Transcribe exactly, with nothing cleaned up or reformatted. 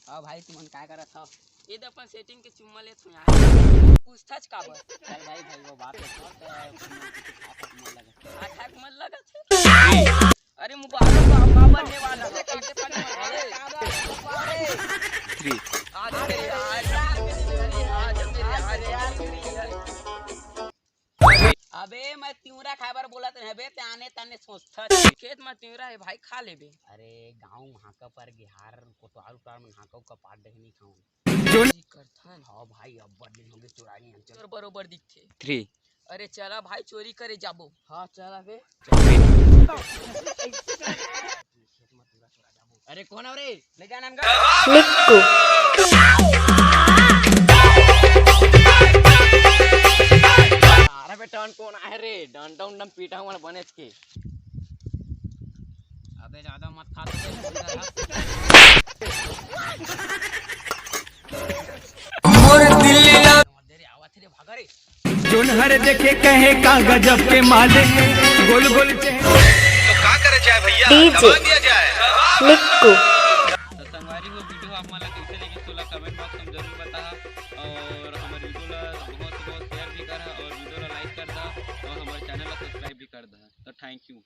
अब भाई तुमन काय करत हव? ये तो अपन सेटिंग के चुम्मा लेत हूँ यार। पूछताछ काबर? चल भाई, भाई वो बात तो छोड़, तो अपन मन लगा। आठा के मन लगा थे। अरे मुबारक हो, अम्मा बनने वाला है। काटे पानी मत खाओ। आज मेरे, आज, आज मेरे, आज, आज मेरे, आज। अबे मैं तिवरा खाए बर बोलत रहे बे, ते आने ताने सोचथस। खेत में तिवरा है भाई, खा लेबे। अरे गाँव में हाका पर गे, हार कोटवार उटवार में हाका उका पाट डहे नहीं खाऊं। चोरी करथन। हाँ भाई, अब बड़ दिन होगे चोराई नहीं हम। चोर बरोबर दिखथे। थ्री। अरे चला भाई, चोरी करे जाबो। हाँ चला बे। अरे कौन हो रे? ले जा नाम का। मिक्कू। अरे बे डंडा कौन आहे रे? डंडा उंडा पीटा हुआ बने के। अबे ज्यादा मत खा। मोर दिल्ली ला। दे रे, आवा थे रे, भागा रे। जोन हर देखे कहे का गजब के मालिक, गोल गोल चेहरे। तो का करे जाए भैया, डीजे दबा दिया जाए। मिक्कू। तो संगवारी हो, वीडियो आप मन ला कैसे लगिस, तोला कमेंट बॉक्स में जरूर बताहा, और हमर वीडियो ला बहुत बहुत शेयर भी करहा, और वीडियो ला लाइक कर दा, और हमर चैनल ला सब्सक्राइब भी कर दा। तो थैंक यू।